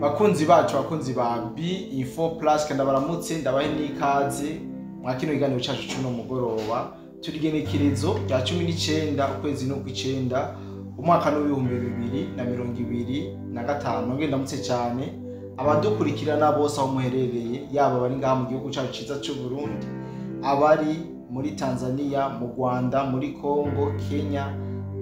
Bakunzi bacu, bakunzi ba B Info Plus, kandi baramutse, ndabahe n'ikaze mwa kino kiganiro cacu cuno mugoroba. Turi igenekerezo rya 19 ukwezi n'ukw'icenda, umwaka w'2025. Ngenda ndamutse cyane abadukurikirana bose aho muherereye, yaba abari ngaha mu gihugu cacu ciza c'u Burundi, abari muri Tanzania, mu Rwanda, muri Congo, Kenya,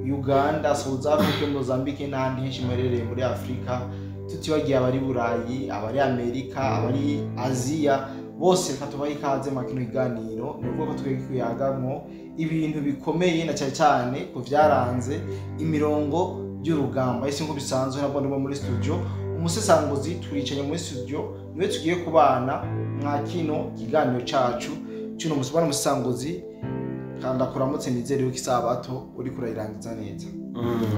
Uganda, South Africa, Mozambique n'ahandi henshi muherereye muri Afrika, tutibagiye abari Burayi, abari Amerika, abari Aziya, bose reka tubahe ikaze mu kino kiganiro. Ni ukuvuga ko tugiye kuyagamwo ibintu bikomeye, na cyane cyane ku vyaranze imirongo y'urugamba. Ese nk'uko bisanzwe, nabwo ndimo muri studio, umusesanguzi turicaye muri studio, niwe tugiye kubana mwa kino kiganiro cacu cy'uno musi. Bwana umusesanguzi, kanda kuramutse, nizere yuko isabato uriko urayirangiza neza.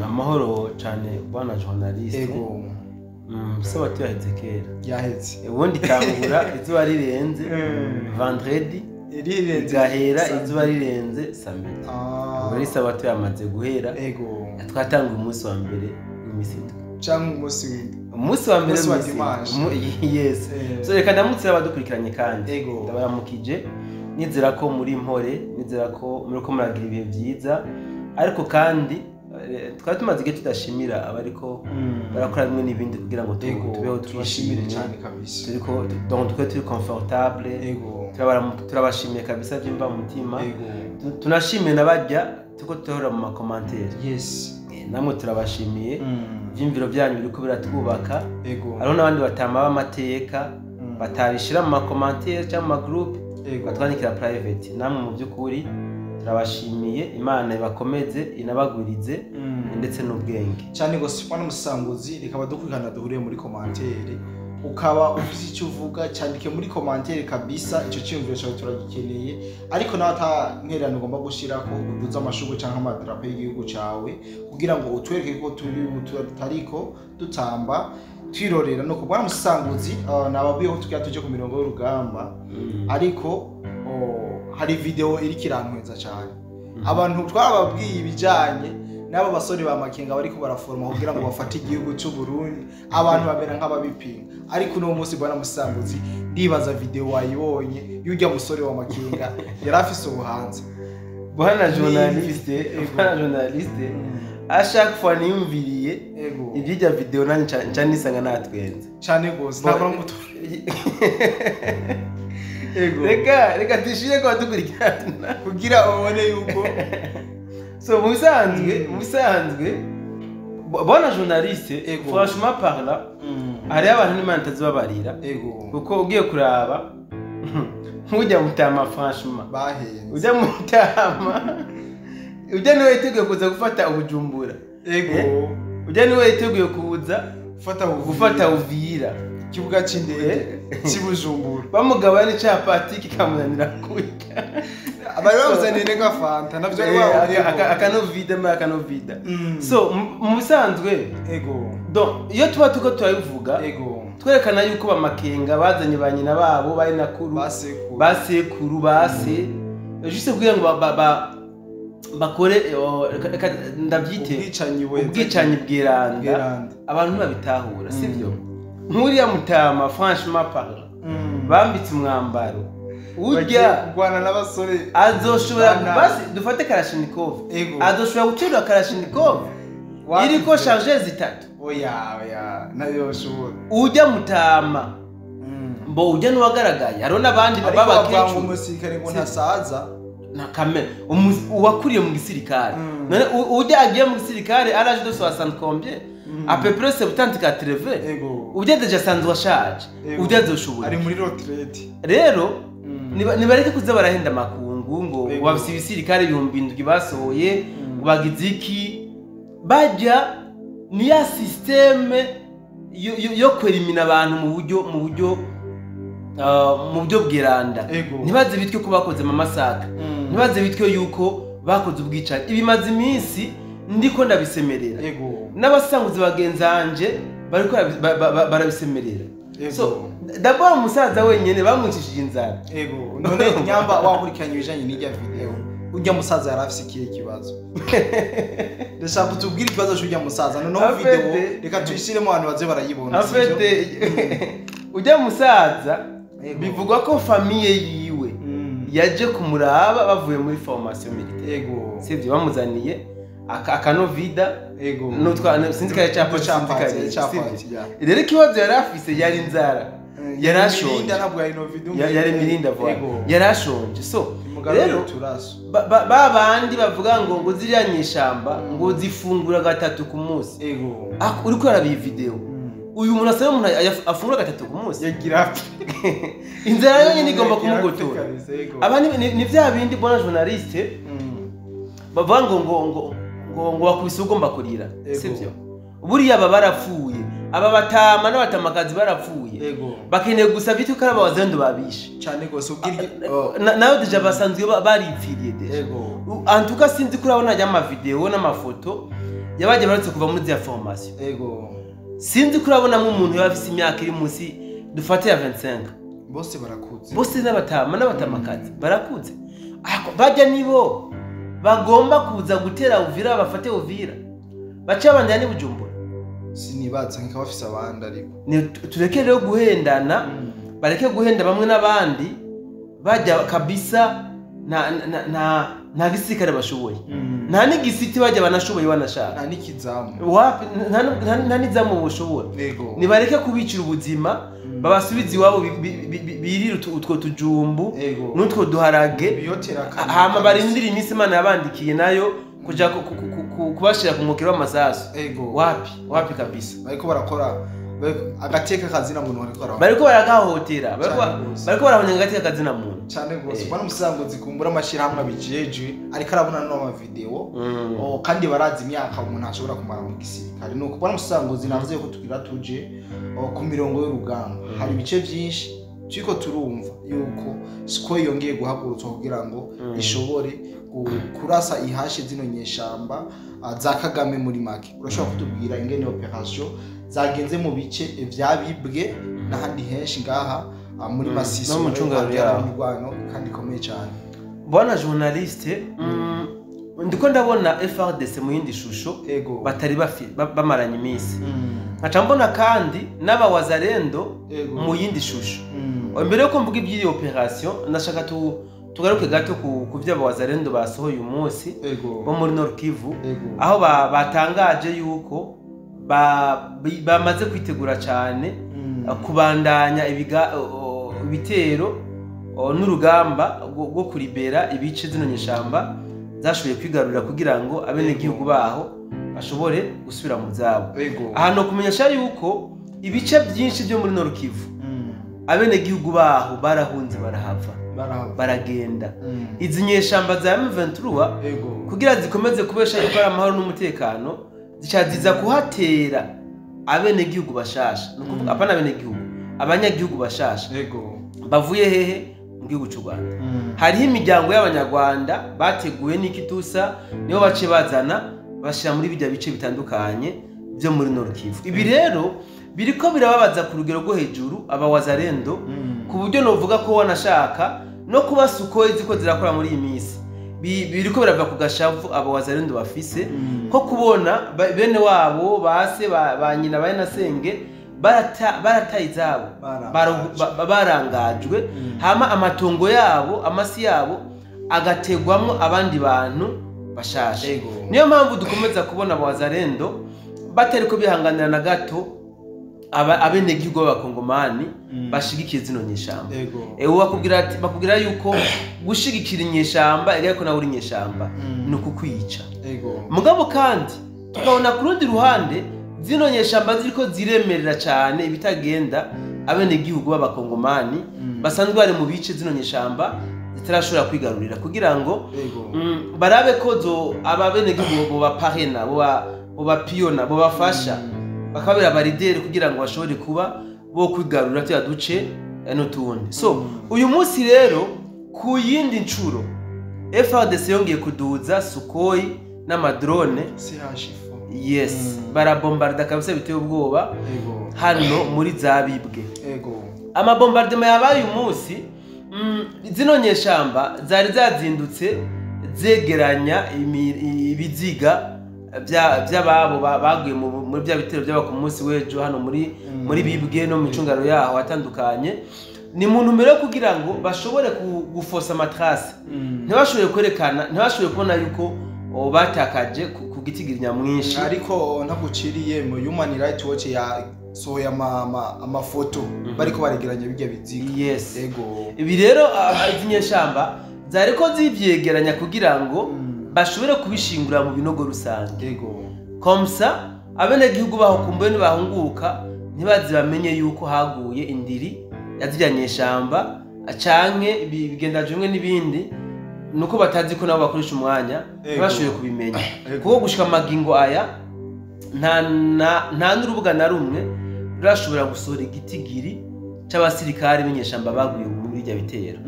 Amahoro cyane, bwana journaliste. Ego. Sabato yaheze kera. Yaheze. Ubundi itangura izuba rirenze vendredi, rirenze, igahera izuba rirenze samedi. Ubwo ari sabato yamaze guhera. Twatanga umunsi wa mbere w'imisi indwi. Canke umunsi w'indwi. Umunsi wa mbere Umunsi wa w'imisi dimanche. Yes. So reka ndamutse abadukurikiranye kandi ndabaramukije, nizera ko muri mpore, nizera ko muriko muragira ibihe byiza. Ariko kandi twari tumaze igihe tudashimira abariko barakora bimwe n'ibindi kugira ngo tubeho tubashimire twishimye cyane kabisa. Turiko donc twe turi confortable. Turabashimiye kabisa byimva mu mutima. Tunashimiye n'abajya tuko tuhora mu ma commentaires. Namwe turabashimiye, ivyumviro byanyu biriko biratwubaka. Hariho n'abandi batama b'amateka batabishira mu ma commentaires cyangwa mu ma groupe, batwandikira private. Namwe mu by'ukuri turabashimiye, Imana ibakomeze, inabagwirize ndetse n'ubwenge. Cyane gose, bwana musanguzi. Reka badukurikirana duhuriye muri commentaire. Ukaba ufise icyo uvuga, cyandike muri commentaire kabisa, icyo cyiyumviro cyawe turagikeneye. Ariko nawe ata ntererano ugomba gushirako, uduze amashurwe cyangwa amadarapo y'igihugu cyawe kugira ngo utwereke ko turi tutariko dutamba twirorera. No bwana musanguzi, nababwiye ko tugira tuje ku mirongo y'urugamba, ariko hari video iriko irantwenza cyane. Abantu twababwiye ibijanye n'aba basore ba Makenga bariko baraforoma kugira ngo bafate igihugu cy'u Burundi, abantu bamera nk'ababipinga. Ariko uno munsi, bwana musanguzi, ndibaza video wayibonye y'urya musore wa Makenga yari afise ubuhanza. Bwana journaliste, bwana journaliste, à chaque fois niyumviriye iby'ijya video nanjye nca nisanga natwenze. Cyane gose, ntabwo muto. Ego. Reka dushire ko badukurikirana kugira ubone yuko So mu bisanzwe bwana journaliste, franchement parlant, hariho abantu n'Imana itazibabarira, kuko ugiye kuraba nk'ujya mutama, franchement, bahenze. Ujya mutama, ujya niwe yiteguye kuza gufata Ubujumbura. Ujya niwe yiteguye kuza gufata Uvira. Gufata Uvira. Ikibuga c'indege cy'i Bujumbura. Bamugabana n'icapati kikamunanira kurya. Bari bamuzaniye nka Fanta navyo bari. Akanovida ma akanovida. So mu bisanzwe, donc iyo tuba tuko turabivuga, twerekana yuko bamakenga bazanye ba nyina babo, bari nakuru, basekuru, basekuru, base, juste kugira ngo bakore reka ndabyite ubwicanyi ubwicanyi bwiranda. Bweranda. Abantu ntibabitahura, sibyo? Nk'uriya mutama, franchement parlant, bambitse umwambaro bagiye urya kurwana n'abasore azoshobora Bana. Basi dufate Kalashnikov, azoshobora guterura Kalashnikov iriko chargeur zitatu? Oya, oya, nayo shobora. Ujya mutama, mbo ujya n'uwagaragaye, hariho n'abandi ariko bavuga ngo b'abakecuru. Umusirikare ngo ntasaza. Na kame uwakuriye mu gisirikare. None ujya agiye mu gisirikare à l'âge de 60 combien, à peu près 70, 80, ujya déjà asanzwe ashaje. Ujya azoshobora? Ari muri retraite. Rero nibareke kuza barahenda amakungu ngo bafise ibisirikare 7000 basohoye, ngo bagize iki. Bajya ni ya système yo kwerimina abantu mu buryo bwiranda. Ntibaze bitwe ko bakoze mu masaka, ntibaze bitwe yuko bakoze ubwicanyi. Ibimaze iminsi ndiko ndabisemerera, n'abasanguzi bagenzi banje bariko barabisemerera. So d'abord umusaza wenyene bamwicishije inzara. Ego, none nyamba wakurikiranye ibijanye n'irya video Ujya musaza yari afise ikihe kibazo? Ndashaka kutubwira ikibazo cy'ujya musaza. Noneho video reka tuyishyiremo abantu baze barayibona. Afete ujya musaza bivugwa ko famille yiwe yaje kumuraba bavuye muri formation militaire. Yego. Sivyo, bamuzaniye akanovida. Yego. Nutwa sinzi kare cyapa cyapa. Rero ikibazo yari afise yari inzara. Yarashonje. Yari mirinda vuba. Yarashonje. So rero babandi bavuga ngo ngo ziriya nyishamba ngo zifungura gatatu ku munsi. Yego. Uriko arabi video. Uyu muntu asaba umuntu afungura gatatu ku munsi. Yagira inzara yonyine igomba kumugotora. Aba ni vya bindi bona journaliste bavuga ngo ngo ngo ngo ngo wakubise ugomba kurira. Sivyo? Buriya aba barapfuye. Aba batama n'abatamakazi barapfuye. Yego. Bakeneye gusa bitu karaba wazendo babishe. Cyane gose ubwirye nayo deja basanzwe baripfiriye deja. Yego. Antuka sinzi kurabona ajya ama video n'amafoto yabaje baretse kuva muri ya formation. Yego. Sinzi kurabona nk'umuntu yafise imyaka iri munsi dufate ya 25. Bose barakuze. Bose n'abatama n'abatamakazi barakuze. Bajya nibo bagomba kuza gutera Uvira bafate Uvira. Bace abandi ni Bujumbura. Sinibatse nkaba bafise abandi ariko. Ni tureke rero guhendana, bareke guhenda bamwe n'abandi bajya kabisa na gisirikare bashoboye. Nta n'igisiti bajya banashoboye banashaka. Nta n'ikizamu. Wapi nta n'izamu boshobora. Ni bareke kubicira ubuzima babasubiza iwabo birira utwo tujumbu n'utwo duharage. Hama barindira iminsi Imana yabandikiye nayo kuja kubashira ku mukiro w'amasasu. Wapi wapi kabisa. Bariko barakora agateka kazina muntu bariko baragahotera bariko barahonyanga agateka kazina muntu cyane gose. Bwana musango zikumbura amashira hamwe bijeje ariko arabona no ama video kandi barazi imyaka umuntu ashobora kumara mu gisirikare. Nuko bwana musango zinavuze ko tugira tuje ku mirongo y'urugamba hari ibice byinshi turiko turumva yuko siko yongeye guhagurutswa kugira ngo ishobore kurasa ihashe zino nyeshamba za Kagame muri make. Urashobora kutubwira ingene operation zagenze mu bice vyabibwe n'ahandi henshi ngaha muri Masisi no mu kandi ikomeye cyane? Bwana journaliste, ndiko ndabona FARDC mu yindi shusho batari bamaranye iminsi. Nkaca mbona kandi n'abawazarendo mu yindi shusho. Mbere yuko mvuga iby'iyi operation ndashaka tugaruke gato ku by'abawazarendo basohoye uyu munsi bo muri Nord Kivu, aho batangaje yuko bamaze kwitegura cyane kubandanya ibitero n'urugamba rwo kuribera ibice zino nyeshamba zashoboye kwigarurira kugira ngo abenegihugu baho bashobore gusubira mu zabo. Ahantu kumenyesha yuko ibice byinshi byo muri Nord Kivu abenegihugu baho barahunze barahava baragenda. Izi nyeshamba za M23 kugira zikomeze kubesha yuko ari amahoro n'umutekano zicaziza kuhatera abenegihugu bashasha. Nukuvuga apana abenegihugu, abanyagihugu bashasha bavuye hehe? Mu gihugu cy'u Rwanda. Hariho imiryango y'abanyarwanda bateguye n'ikitusa nibo bace bazana bashira muri bijya bice bitandukanye byo muri Nord Kivu. Ibi rero biriko birababaza ku rugero rwo hejuru abawazarendo ku buryo novuga ko wanashaka no kuba Sukhoi ziko zirakora muri iyi minsi. Biriko birava ku gashavu abawazarendo bafise ko kubona bene wabo base ba nyina ba nasenge barataye izabo barangajwe, hama amatongo yabo amasi yabo agategwamwo abandi bantu bashasha. Niyo mpamvu dukomeza kubona abawazarendo batariko bihanganira na gato abenegihugu b'abakongomani bashigikiye zino nyeshamba. Bakubwira yuko gushigikira inyeshamba ariko nawe uri inyeshamba ni ukukwica. Mugabo kandi tukabona ku rundi ruhande zino nyeshamba ziriko ziremerera cyane ibitagenda abenegihugu b'abakongomani basanzwe bari mu bice zino nyeshamba zitarashobora kwigarurira kugira ngo barabe ko zo ababenegihugu bo baparena bo bapiyona bo bafasha bakabera baridere kugira ngo bashobore kuba bo kwigarurira tuya duce n'utundi. So uyu munsi rero ku yindi ncuro FARDC yongeye kuduza Sukhoi n'amadrone CH4. Yes, barabombarda kabisa biteye ubwoba hano muri zabibwe. Amabombardement yabaye uyu munsi, zino nyeshamba zari zazindutse zegeranya ibiziga by'ababo baguye muri bya bitero byaba ku munsi w'ejo hano muri Bibwe no mu micungaro yaho atandukanye. Ni mu ntumbero yo kugira ngo bashobore gufosa amatrase, ntibashobore kwerekana, ntibashobore kubona yuko batakaje ku gitigiri nyamwinshi. Ariko ntaguciriye, mu Human Rights Watch yasohoye amafoto bariko baregeranya bijya biziga. Yes. Ego. Ibi rero izi nyeshamba zariko zivyegeranya kugira ngo bashobore kubishingura mu binogo rusange. Ego. Comme ça abenegihugu baho kumbuye ntibahunguka, ntibazi bamenye yuko haguye indiri yazirya nyeshamba canke bigendaje bimwe n'ibindi, nuko batazi ko nabo bakoresha umwanya, ntibashoboye kubimenya. Kuko gushika amagingo aya nta n'urubuga na rumwe rurashobora gusohora igitigiri c'abasirikare b'inyeshamba baguye muri irya bitero.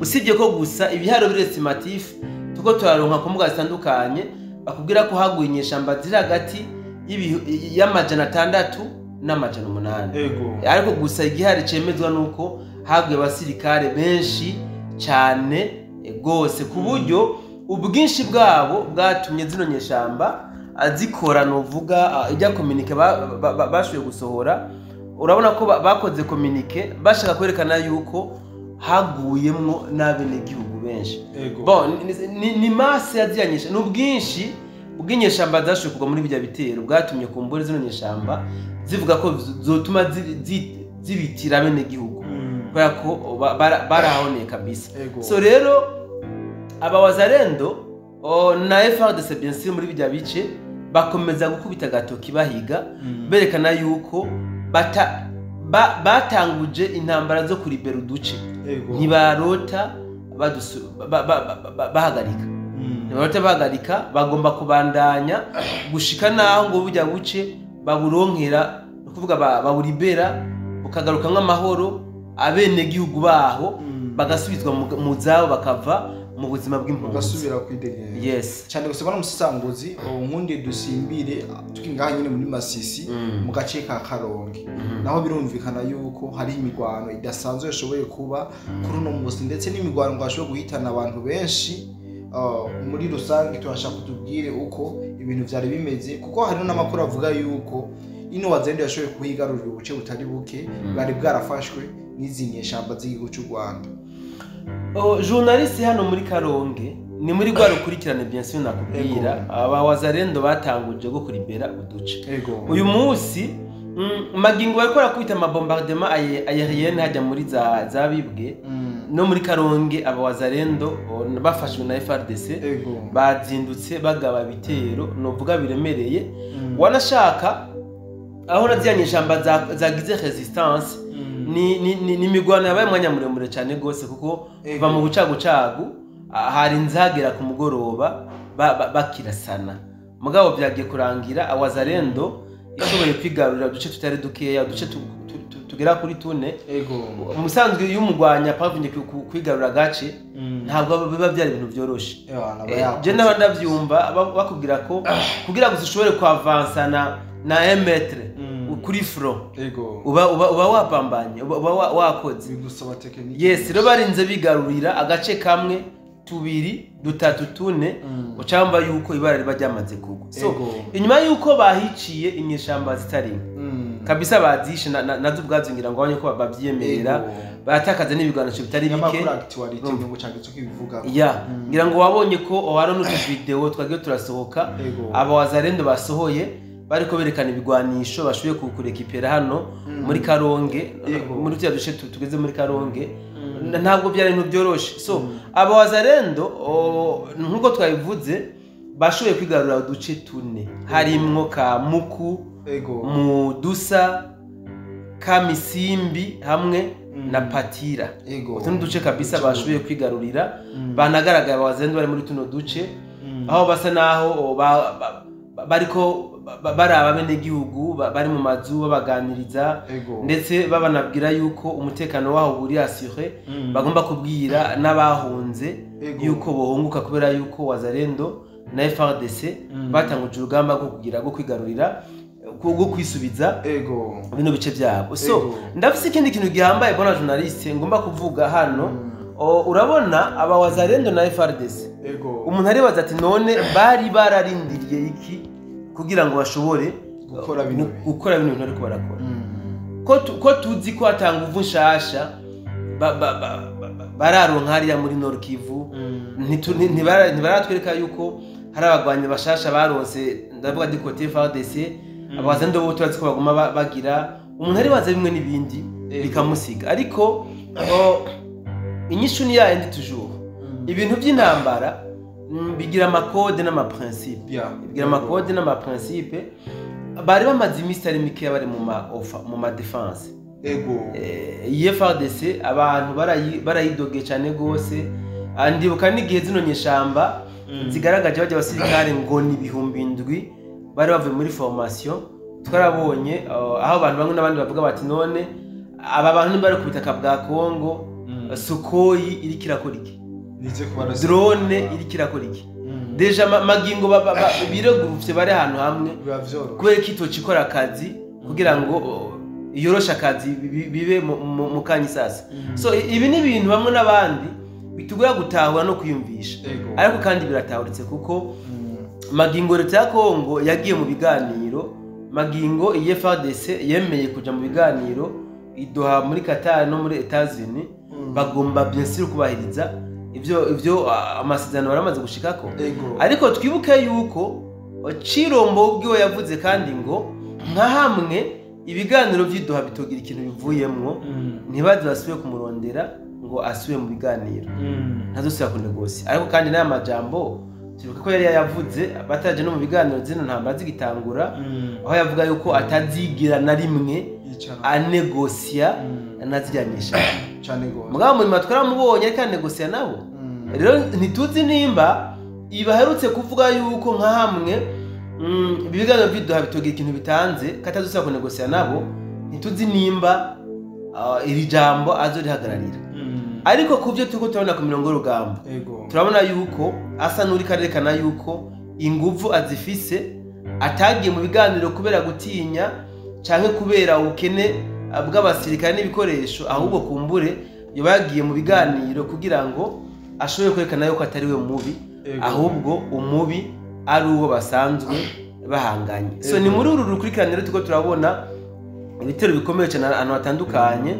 Usibye ko gusa ibiharo biri estimatif tuko turaronka ku mbuga zitandukanye, bakubwira ko haguye inyeshamba ziri hagati y'600 n'800. Ego. Ariko gusa igihari cemezwa nuko haguye abasirikare benshi cyane gose, ku buryo ubwinshi bwabo bwatumye zino nyeshamba zikora, novuga ijya communiqué bashoboye gusohora. Urabona ko bakoze communiqué bashaka kwerekana yuko haguyemwo n'abenegihugu benshi. Ego. Bon, ni masse yaziyanyisha, ni ubwinshi bw'inyeshamba zashoboye kugwa muri bijya bitero bwatumye kumbure zino nyeshamba zivuga ko zotuma zibitira abenegihugu, kubera ko barahoneye kabisa. Ego. So rero aba wazalendo na FARDC bien sûr muri bijya bice bakomeza gukubita agatoki bahiga, berekana yuko batanguje intambara zo kuribera uduce. Ego. Ntibarota bahagarika, ntibarota bahagarika, bagomba kubandanya gushika naho ngo bujya buce baburonkera, ni ukuvuga baburibera bukagaruka nk'amahoro, abenegihugu baho bagasubizwa mu zabo, bakava mu buzima bw'impunzi, bagasubira kwidegembya. Yes. Cyane gusa bano musasanguzi nkundi dusimbire tukiri ngaha nyine muri Masisi, mu gace ka Karongi, naho birumvikana yuko hari imigwano idasanzwe yashoboye kuba kuri uno munsi, ndetse n'imigwano ngo ashobora guhitana abantu benshi. Muri rusange turashaka kutubwire uko ibintu vyari bimeze, kuko hari n'amakuru avuga yuko ino wazendo yashoboye kuhigarurira ubuce butari buke bwari bwarafashwe n'izi nyeshamba z'igihugu cy'u Rwanda. Oh, journaliste, hano muri Karonge ni muri rwa rukurikirane bien sûr nakubwira aba wazalendo batanguje go kuribera uduce. Ego. Uyu munsi magingo bariko barakubita ama bombardement aérien hajya muri za Bibwe no muri Karonge. Aba wazalendo bafashwe na FARDC Ego. bazindutse bagaba bitero novuga biremereye, wanashaka aho na nyeshamba zagize résistance. Ni imigwano yabaye umwanya muremure cyane gose, kuko Ego. kuva mu bucagucagu hari nzagera ku mugoroba bakirasana, mugabo byagiye kurangira awazalendo ishoboye kwigarurira uduce tutari dukeya, uduce tugera kuri tune. Ego. Umusanzwe iyo umugwanya pavunye kwigarura agace, ntabwo biba byari ibintu byoroshe. Ewana, aba yakoze. Je naba ndabyumva bakubwira ko kugira ngo ushobore kwavansa na 1 mètre kuri front, Ego. uba wapambanye, uba wakoze. Bigusaba technique. Yes, rero barinze bigarurira agace kamwe, tubiri, dutatu, tune, ucamba yuko ibara riba ryamaze kugwa. So Ego. inyuma yuko bahiciye inyeshamba zitari nke kabisa, bazishe nazo ubwazo, ngira ngo abonye ko babyiyemerera, Ego. baratakaza n'ibiganisho bitari bike. N'amakuru actualité ngo cyangwa cyo kibivuga. Ya, ngira ngo wabonye ko hari n'utuvideo twagiye turasohoka, Ego. aba wazalendo basohoye bariko berekana ibigwanisho bashoboye kurekipera hano muri Karonge, Ego. muri tuya duce tugeze muri Karonge. Ntabwo byari ibintu byoroshe. So aba wazalendo nkuko twabivuze bashoboye kwigarurira uduce tune, harimwo ka Muku, Ego. Mudusa, Kamisimbi hamwe na Patira. Ego. Utu ni uduce kabisa bashoboye kwigarurira, banagaragaye abazalendo bari muri tuno duce, aho basa naho bariko baraba abenegihugu bari mu mazu, babaganiriza, Ego. ndetse babanabwira yuko umutekano waho uri assuré. Bagomba kubwira n'abahunze Ego. yuko bohunguka, kubera yuko wazalendo na FARDC batanguje urugamba rwo kugira rwo kwigarurira, rwo kwisubiza Ego. bino bice byabo. So Ego. ndafise ikindi kintu gihambaye, bona journaliste, ngomba kuvuga hano. Urabona aba Wazalendo na FARDC, umuntu aribaza ati none bari bararindiriye iki kugira ngo bashobore gukora bino bintu ariko barakora. Ko tuzi ko atanga uvu nshasha bararonka hariya muri Nord Kivu, ntibaratwereka yuko hari abagwanyi bashasha baronse, ndavuga di côté FARDC. Abazalendo bo turazi ko baguma bagira, umuntu aribaza bimwe n'ibindi bikamusiga. Ariko inyishu ni yayindi toujours. Ibintu by'intambara bigira amakode n'amaprincipe, bigira amakode n'amaprincipe. Bari bamaze iminsi itari mikeya bari mu ma mu ma défense. Iyi FARDC abantu barayidogeye cyane gose. Ndibuka n'igihe zino nyeshamba zigaragaje bajya abasirikare ngo ni 7,000 bari bavuye muri formation. Twarabonye aho abantu bamwe n'abandi bavuga bati none aba bantu bari ku butaka bwa Kongo, Sukhoi iriko irakora iki, drone iriko irakora iki? Déjà magingo biregurufye bari ahantu hamwe, kubera ko itoci ikora akazi kugira ngo yoroshe akazi bibe mu kanya sasa. So ibi ni ibintu bamwe n'abandi bitugora gutahura no kwiyumvisha, ariko kandi biratahuritse kuko magingo leta ya Kongo yagiye mu biganiro, magingo iyi FARDC yemeye kuja mu biganiro idoha muri Qatar no muri Etats-Unis. Bagomba bien sûr kubahiriza ivyo amasezerano baramaze gushikako. Ariko twibuke yuko Chirombo ubwiwe yavuze kandi ngo nka hamwe ibiganiro vy'idoha bitogira ikintu bivuyemwo, ntibaze basubire kumurondera ngo asubire mu biganiro, ntazosubira kunegosi. Ariko kandi n'aya majambo turibuka ko yari yayavuze bataje no mu biganiro zino ntambara zigitangura, aho yavuga yuko atazigira na rimwe anegosia anazijyanyisha cyane gose. Mugabo mu nyuma twaramubonye ariko anegosia nabo. Rero ntituzi nimba ibaherutse kuvuga yuko nka hamwe ibiganiro vy'idoha bitogira ikintu bitanze katazosubira kunegosia nabo, ntituzi nimba iri jambo azorihagararira. Ariko kuvyo turiko turabona ku mirongo y'urugamba, turabona yuko asa n'uri karerekana yuko inguvu azifise, atagiye mu biganiro kubera gutinya canke kubera ubukene bw'abasirikare n'ibikoresho, ahubwo kumbure yabagiye mu biganiro kugira ngo ashobore kwerekana yuko atari we mubi, ahubwo umubi ari uwo basanzwe bahanganye. So ni muri uru rukurikiraniro turiko turabona ibitero bikomeye cyane ahantu hatandukanye,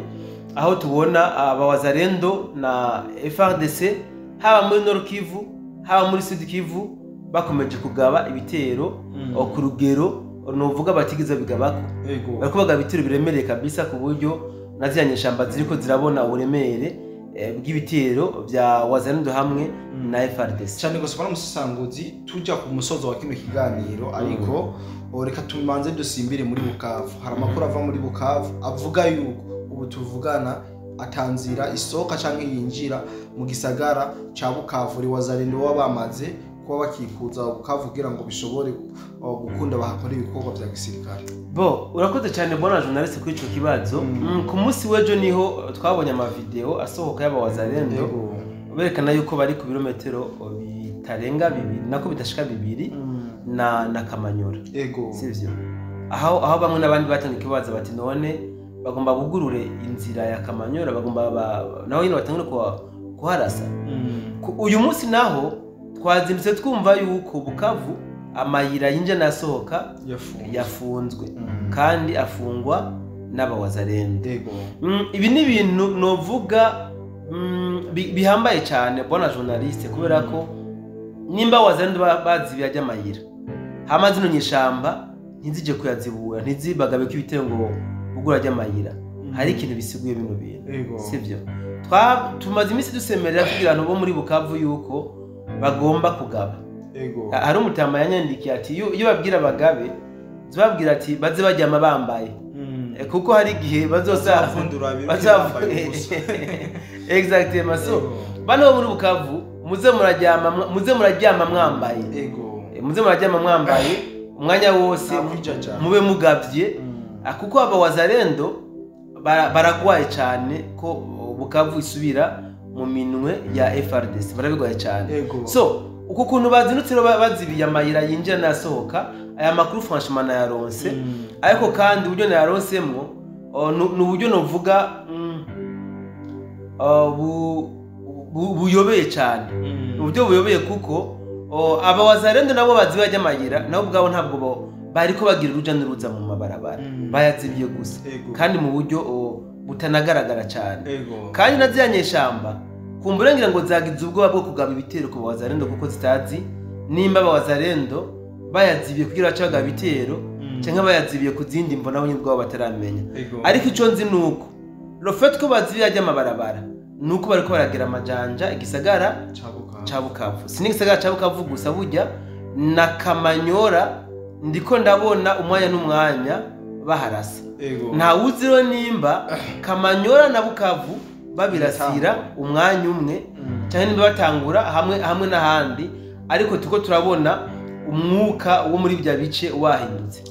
aho tubona abawazalendo na FARDC haba muri Nord Kivu haba muri Sud Kivu bakomeje kugaba ibitero ku rugero novuga batigiza bigabako. Bariko bagaba ibitero biremereye kabisa ku buryo na ziriya nyeshamba ziriko zirabona uburemere bw'ibitero bya Wazalendo hamwe na FARDC. Cyane gose bana musasanguzi, tujya ku musozo wa kino kiganiro, ariko reka tumanze dusimbire muri Bukavu. Hari amakuru ava muri Bukavu avuga yuko ubu tuvugana atanzira isoka canke yinjira mu gisagara ca Bukavu, ri Wazalendo baba bamaze kuba bakikuza Bukavu kugira ngo bishobore gukunda bahakora ibikorwa vya gisirikare. Bo urakoze cyane bwana journaliste kuri ico kibazo. Ku munsi w'ejo niho twabonye ama video asohoka y'aba Wazalendo berekana yuko bari ku birometero bitarenga bibiri nako bidashika bibiri na Kamanyora. Sivyo? Aho bamwe n'abandi batangiye kibaza bati none bagomba bugurure inzira ya Kamanyora, bagomba naho nyine batangure kuharasa. Uyu munsi naho twazindutse twumva yuko Bukavu amayira yinjira nasohoka yafunzwe kandi afungwa n'abawazalendo. Ibi ni ibintu novuga bihambaye cyane bona journaliste, kubera ko nimba wazalendo bazi ajya amayira hama zino nyeshamba ntizije kuyazibura, ntizibagabe ko ibitero ngo bugura ajya amayira, hari ikintu bisiguye bino bintu, sivyo? Tumaze iminsi dusemerera kugira abantu bo muri Bukavu yuko bagomba kugaba. Hari umutama yanyandikiye ati iyo babwira abagabe zibabwira ati baze bajyama bambaye, kuko hari igihe bazosafundura bambaye. Exactement. So bano bo muri Bukavu muze muraryama mwambaye. Muze muraryama mwambaye umwanya wose, mube mugavye, kuko aba Wazalendo baragwaye cyane ko Bukavu isubira mu minwe ya FARDC, barabigwaye cyane. So uko kuntu bazinutse bazibiye amayira yinjira nasohoka, aya makuru franchement nayaronse, ariko kandi uburyo nayaronsemo ni uburyo novuga buyobeye cyane, uburyo buyobeye, kuko aba Wazalendo nabo bazi bajya amayira, nabo ubwabo ntabwo bariko bagira uruja n'uruza mu mabarabara, bayazibiye gusa kandi mu buryo butanagaragara cyane. Kandi na ziriya nyeshamba kumbura ngira ngo zagize ubwoba bwo kugaba ibitero ku Wazalendo, kuko zitazi nimba aba Wazalendo bayazibiye kugira bace bagaba ibitero cyangwa bayazibiye ku zindi mvo nabo nyine ubwabo bataramenya. Ariko ico nzi nuko le fait ko bazibiye ajya amabarabara nuko bariko baragira amajanja igisagara ca Bukavu. Si n'igisagara ca Bukavu gusa, burya na Kamanyora ndiko ndabona umwanya n'umwanya baharasa. Nta wuziro nimba Kamanyora na Bukavu babirasira umwanya umwe cyane nimba batangura hamwe hamwe n'ahandi, ariko tuko turabona umwuka wo muri bya bice wahindutse.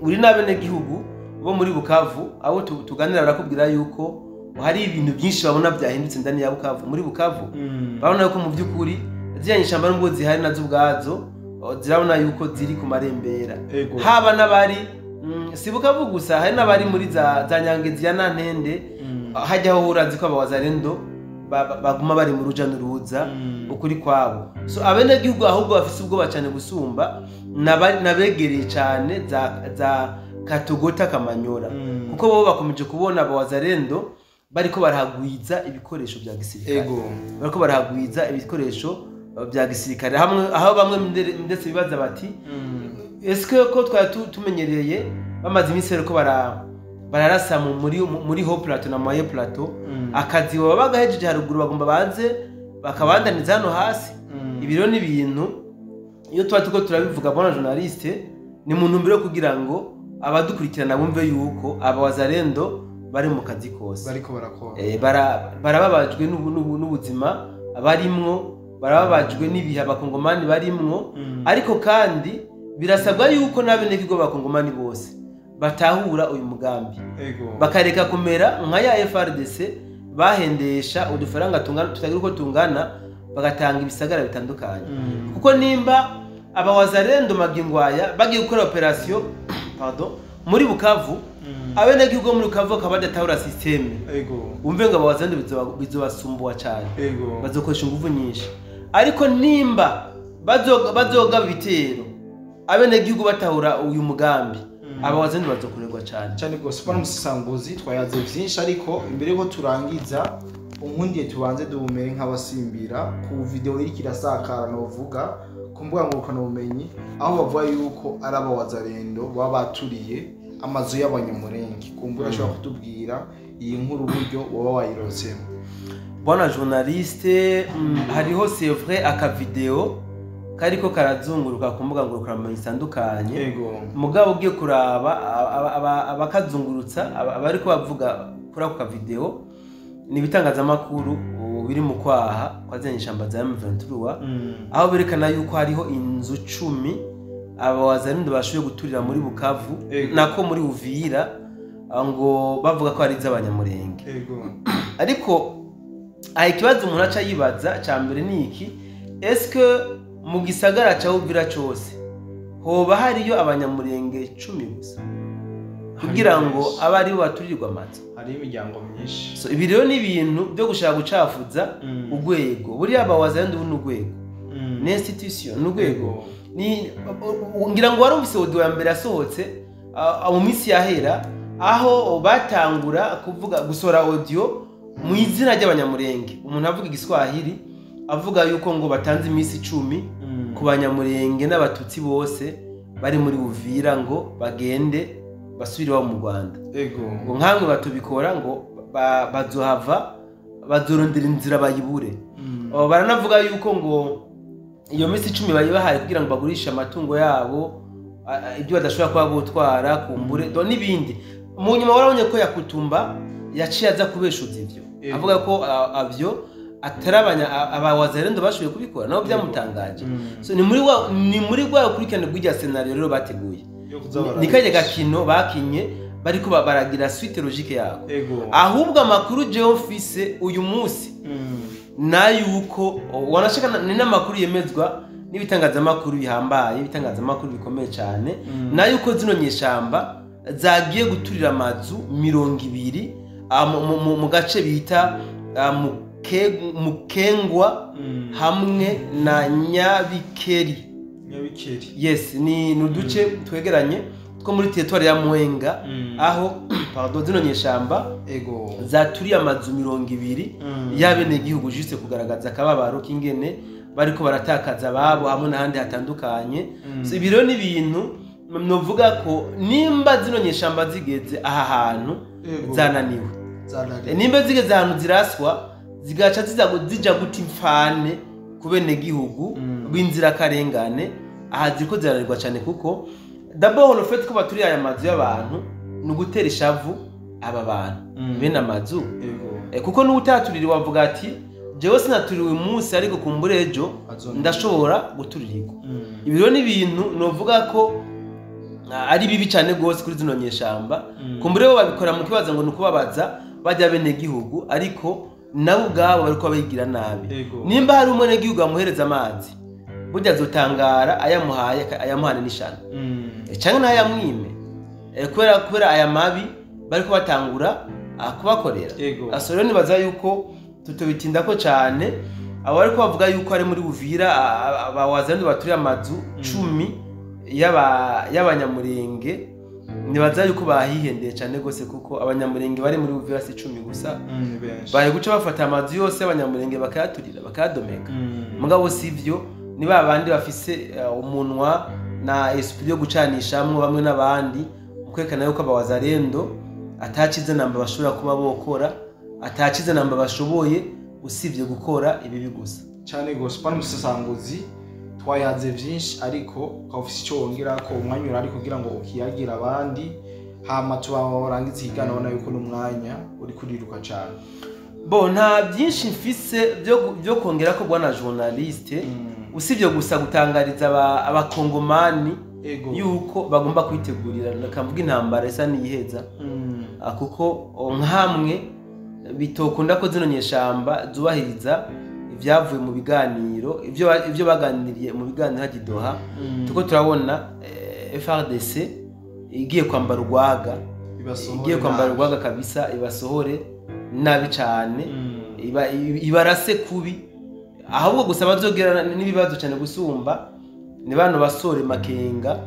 Uri n'abenegihugu bo muri Bukavu abo tuganira barakubwira yuko hari ibintu byinshi babona byahindutse ndani ya Bukavu. Muri Bukavu babona yuko mu by'ukuri ziriya nyeshamba nubwo zihari nazo ubwazo zirabona yuko ziri ku marembera. Haba n'abari si Bukavu gusa, hari n'abari muri za Nyangezi ya Nantende, hajyaho urazi ko abawazalendo baguma bari mu ruja n'uruza ukuri kwabo. So abenegihugu ahubwo bafise ubwoba cyane gusumba nabegereye cyane za Katogota Kamanyora, kuko bo bakomeje kubona abawazalendo bariko barahagwiza ibikoresho bya gisirikare. Bariko barahagwiza ibikoresho bya gisirikare hamwe aho bamwe ndetse bibaza bati eske ko twari tumenyereye bamaze iminsi rero ko bararasa muri haut plateau na moyen plateau, akazi baba bagahejeje haruguru bagomba baze bakabandaniza hano hasi. Ibiro n'ibintu iyo tuba tuko turabivuga bona journaliste ni mu ntumbero kugira ngo abadukurikirana bumve yuko aba Wazalendo bari mu kazi kose bariko barakora. Barababajwe n'ubuzima barimwo, barababajwe n'ibihe abakongomani barimwo, ariko kandi birasabwa yuko n'abenegihugu b'abakongomani bose batahura uyu mugambi, bakareka kumera nka ya FRDC bahendesha udufaranga tungana tutagira uko tungana, bagatanga ibisagara bitandukanye. Kuko nimba aba Wazalendo magingwaya bagiye gukora operation pardon muri Bukavu, abenegihugu muri Bukavu bakaba badatahura systeme, umve ngo aba Wazalendo bizobasumbuwa cyane, bazokoresha ingufu nyinshi. Ariko nimba bazoga ibitero abenegihugu batahura uyu mugambi, aba Wazalendo bazokorerwa cyane cyane gose. Bana musisanguzi twayaze byinshi, ariko imbere yuko turangiza unkundiye tubanze duhumere nk'abasimbira ku video iri kirasakara novuga ku mbuga ngurukanabumenyi, aho bavuga yuko ari aba Wazalendo baba baturiye amazu y'abanyamurenge. Kumbura ashobora kutubwira iyi nkuru uburyo waba wayirotsemo? Bwana journaliste, hariho c'est vrai aka video kariko karazunguruka ku mbuga ngurukanabumenyi zitandukanye. Mugabo ugiye kuraba abakazungurutsa abariko bavuga kuri ako ka video ni ibitangazamakuru biri mu kwaha kwa ziriya nyeshamba za M23, aho berekana yuko hariho inzu 10 aba Wazalendo bashoboye guturira muri Bukavu nako muri Uvira, ngo bavuga ko ari iz'abanyamurenge. Ariko aha ikibazo umuntu aca yibaza ca mbere ni iki: eske mu gisagara ca Uvira cose hoba hariyo abanyamurenge 10 gusa kugira ngo abe aribo baturirwa amazu? Hari imiryango myinshi. So ibi rero ni ibintu byo gushaka gucafuza urwego. Buriya aba Wazalendo ubu ni urwego, ni institution, ni urwego. Ni ngira ngo warumvise audio ya mbere yasohotse mu minsi yahera, aho batangura kuvuga gusohora audio mu izina ry'abanyamurenge, umuntu avuga igiswahili avuga yuko ngo batanze iminsi 10 ku banyamurenge n'abatutsi bose bari muri Uvira ngo bagende basubire iwabo mu Rwanda. Ngo nkamwe batubikora ngo bazohava bazorondera inzira bayibure. Baranavuga yuko ngo iyo minsi 10 bayibahaye kugira ngo bagurishe amatungo yabo, ibyo badashobora kuba botwara kumbure do n'ibindi. Mu nyuma warabonye ko Yakutumba yaciye aza kubeshuza ivyo, avuga ko avyo atarabanya aba Wazalendo bashoboye kubikora, nabo byamutangaje. So ni muri rwa kurikirana rw'irya scenario rero bateguye, ni kajya gakino bakinye bariko baragira suite logique yako. Ahubwo amakuru jewe mfise uyu munsi nayuko wanashaka ni n'amakuru yemezwa n'ibitangazamakuru bihambaye, ibitangazamakuru bikomeye cyane, nayuko zino nyeshamba zagiye guturira amazu 20 mu gace bita mu Mukengwa hamwe na Nyabikeri. Yes, ni nuduce twegeranye two muri territoire ya Mwenga, aho pardon zino nyeshamba ego zaturiye amazu 20 y'abenegihugu, juste kugaragaza akababaro k'ingene bariko baratakaza ababo hamwe n'ahandi hatandukanye. So ibi rero ni ibintu novuga ko nimba zino nyeshamba zigeze aha hantu zananiwe, nimba zigeze ahantu ziraswa zigaca zija guta imfane ku benegihugu b'inzirakarengane, aha ziriko zirarerwa cyane, kuko d'abord le fait ko baturiye aya mazu y'abantu ni ugutera ishavu aba bantu bene amazu. Kuko n'utatuririwe wavuga ati jewe sinaturiwe umunsi, ariko kumbura ejo ndashobora guturirirwa. Ibi rero ni ibintu novuga ko ari bibi cyane gose kuri zino nyeshamba. Kumbure bo babikora mu kibaza ngo nukubabaza bajya bene gihugu, ariko nabo ubwabo bariko bayigira nabi. Nimba hari umwe gihugu amuhereza amazi, burya azotangara ayamuhaye ayamuhane n'ishano canke ntayamwime, kubera aya mabi bariko batangura kubakorera. Aso rero nibaza yuko tutobitindako cyane. Abo bariko bavuga yuko ari muri Uvira abawazandi baturiye amazu 10 y'abanyamurenge, nibaza yuko bahihendeye cyane gose, kuko abanyamurenge bari muri Uvira si 10 gusa, bari guca bafata amazu yose y'abanyamurenge bakayaturira bakayadomeka. Mugabo sivyo, ni babandi bafise umunwa na esprit yo gucanishamwe bamwe n'abandi, ukwerekana yuko abawazarendo atakize namba bashobora kuba bokora, atakize namba bashoboye usibye gukora ibibi gusa cyane gose. Pana musasanguzi twayaze vyinshi, ariko ukafise icyo wongera ko umwanya urari kugira ngo ukiyagira abandi, hama tubarangiza ikiganiro ubona yuko n'umwanya uri kuriruka cyane. Bo nta byinshi mfise byo kongera ko bwana journaliste, usibye gusa gutangariza abakongomani yuko bagomba kwitegurira nakamvuga intambara isa niyiheza, kuko nkamwe bitokunda ko zino nyeshamba zubahiriza ibyavuye mu biganiro, ibyo baganiriye mu biganiro hagidoha. Tuko turabona FARDC igiye kwambara urwaga, igiye kwambara urwaga kabisa, ibasohore nabi cyane, ibarase kubi, ahubwo gusa bazogera n'ibibazo cyane gusumba ni bano basore Makenga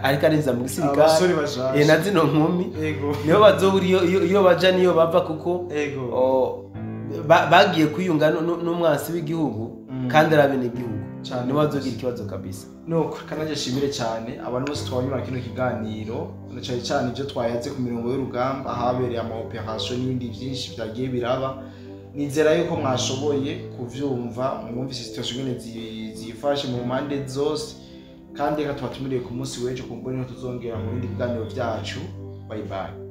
ariko arinza mu gisirikare na zino nkumi nibo bazobura iyo baja niyo bava, kuko bagiye kwiyunga n'umwansi w'igihugu kandi ari abenegihugu, nibo bazogira ikibazo kabisa. Nuko kanaje shimire cyane abantu bose twabanyura kino kiganiro, na cyane cyane ibyo twayaze ku mirongo y'urugamba ahabereye ama operation n'ibindi byinshi byagiye biraba. Nizera yuko mwashoboye kuvyumva, mwumvise situation nyene zifashe mu mpande zose, kandi reka tubatumiriye ku munsi w'ejo kumbone tuzongera mu bindi biganiro byacu. Bye bye.